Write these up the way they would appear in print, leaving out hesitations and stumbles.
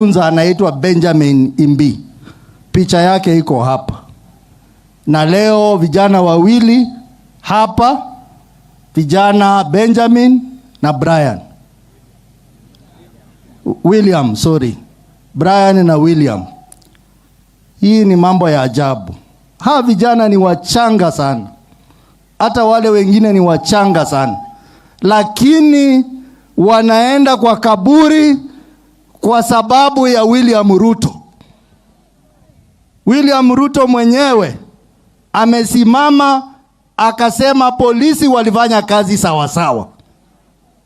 Anaitwa Benjamin Imbi, picha yake iko hapa, na leo vijana wawili hapa, vijana Benjamin na Brian William, sorry, Brian na William. Hii ni mambo ya ajabu. Hawa vijana ni wachanga sana, hata wale wengine ni wachanga sana, lakini wanaenda kwa kaburi kwa sababu ya William Ruto. William Ruto mwenyewe amesimama akasema polisi walifanya kazi sawasawa.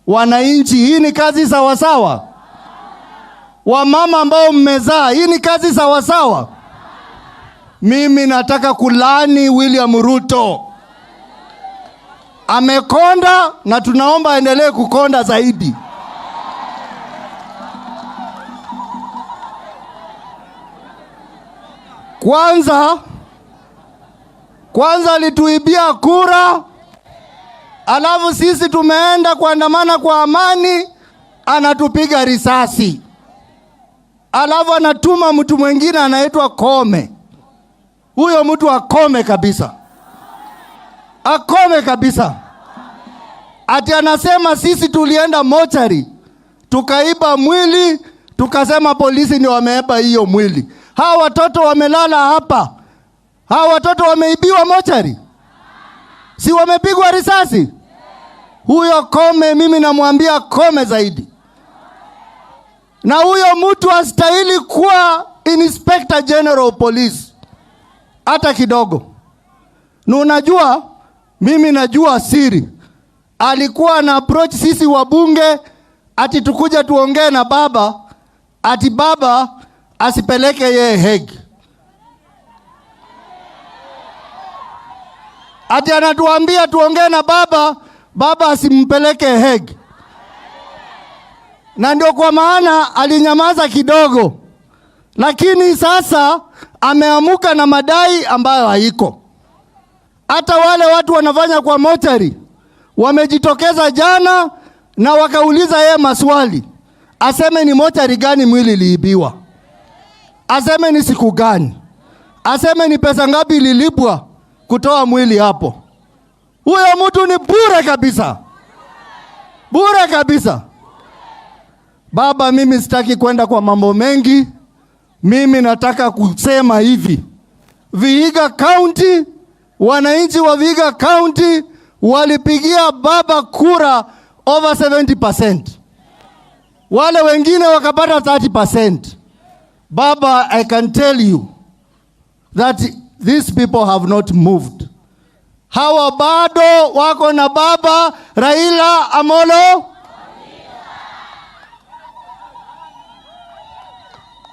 Wananchi, hii ni kazi sawasawa? Wamama ambao mmezaa, hii ni kazi sawasawa? Mimi nataka kulani William Ruto. Amekonda na tunaomba aendelee kukonda zaidi. Kwanza alituibia kura, alafu sisi tumeenda kuandamana kwa amani, anatupiga risasi, alafu anatuma mtu mwingine anaitwa Kome. Huyo mtu akome kabisa, akome kabisa. Ati anasema sisi tulienda mochari tukaiba mwili, tukasema polisi ndio wameiba hiyo mwili. Hawa watoto wamelala hapa, hawa watoto wameibiwa mochari, si wamepigwa risasi? Huyo Kome, mimi namwambia kome zaidi, na huyo mtu astahili kuwa Inspector General of Police hata kidogo. Na unajua, mimi najua siri, alikuwa na approach sisi wabunge ati tukuja tuongee na baba, ati baba asipeleke yeye Hague. Ati anatuambia tuongee na baba, baba asimpeleke Hague. Na ndio kwa maana alinyamaza kidogo, lakini sasa ameamuka na madai ambayo haiko. Hata wale watu wanafanya kwa mochari wamejitokeza jana na wakauliza yeye maswali, aseme ni mochari gani mwili iliibiwa, aseme ni siku gani, aseme ni pesa ngapi ililipwa kutoa mwili hapo. Huyo mtu ni bure kabisa, bure kabisa. Baba, mimi sitaki kwenda kwa mambo mengi. Mimi nataka kusema hivi, Vihiga County, wananchi wa Vihiga County walipigia baba kura over 70%, wale wengine wakapata 30%. Baba, I can tell you that these people have not moved. Hawa bado wako na baba Raila Amolo.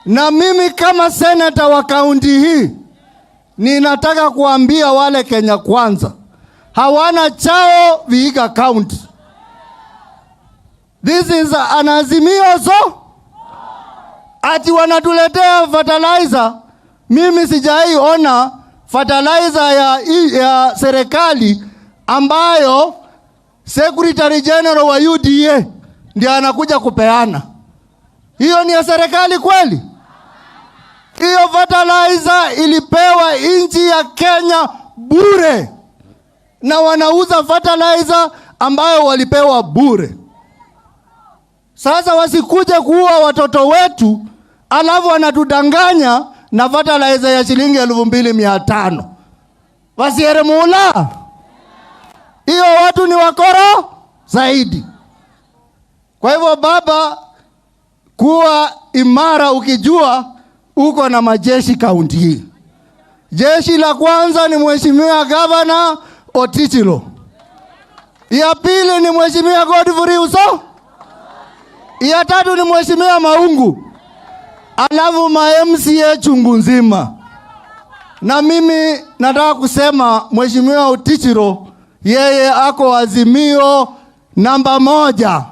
Na mimi kama seneta wa kaunti hii ninataka kuambia wale Kenya Kwanza hawana chao Vihiga County. This is an Azimio, so ati wanatuletea fertilizer. Mimi sijai ona fertilizer ya serikali ambayo Secretary General wa UDA ndiye anakuja kupeana. Hiyo ni ya serikali kweli? Hiyo fertilizer ilipewa nchi ya Kenya bure, na wanauza fertilizer ambayo walipewa bure. Sasa wasikuje kuua watoto wetu, alafu wanatudanganya na fertilizer ya shilingi 2500. Wasiere mula. Hiyo watu ni wakoro zaidi. Kwa hivyo baba, kuwa imara ukijua uko na majeshi kaunti hii. Jeshi la kwanza ni Mheshimiwa Governor Ottichilo. Ya pili ni Mheshimiwa Godfrey Uso. Ya tatu ni Mheshimiwa Maungu. Alafu ma MCA chungu nzima. Na mimi nataka kusema Mheshimiwa Ottichilo yeye ako Azimio namba 1.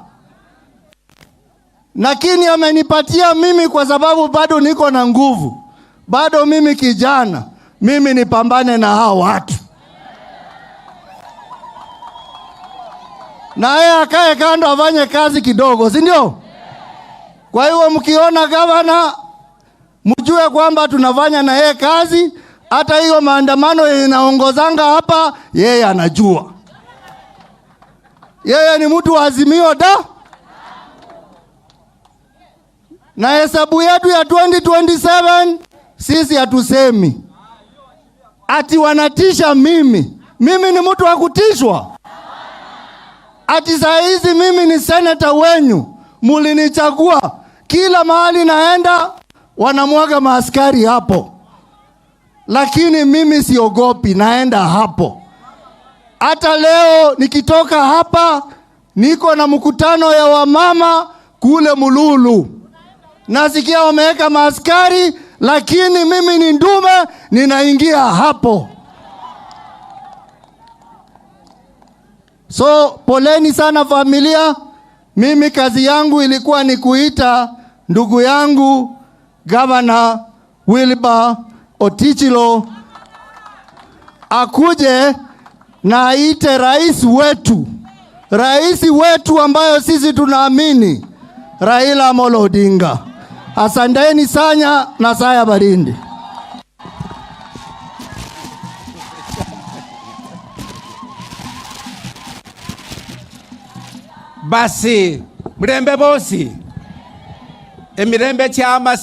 Lakini amenipatia mimi kwa sababu bado niko na nguvu. Bado mimi kijana, mimi nipambane na hao watu. Na yeye akae kando afanye kazi kidogo, si ndio? Kwa hiyo mkiona gavana mjue kwamba tunafanya na yeye kazi. Hata hiyo maandamano inaongozanga hapa, yeye anajua. Yeye ni mtu wa Azimio da, na hesabu yetu ya 2027 sisi hatusemi ati wanatisha mimi. Mimi ni mtu wa kutishwa? Ati saa hizi mimi ni seneta wenyu, mulinichagua. Kila mahali naenda wanamwaga maaskari hapo, lakini mimi siogopi, naenda hapo. Hata leo nikitoka hapa niko na mkutano ya wamama kule Mululu, nasikia wameweka maaskari, lakini mimi ni ndume, ninaingia hapo. So poleni sana familia. Mimi kazi yangu ilikuwa ni kuita ndugu yangu Gavana Wilbur Ottichilo akuje na aite rais wetu, rais wetu ambayo sisi tunaamini, Raila Amolo Odinga. Asanteni sana na saya barindi. Basi mlembe bosi emirembe chama.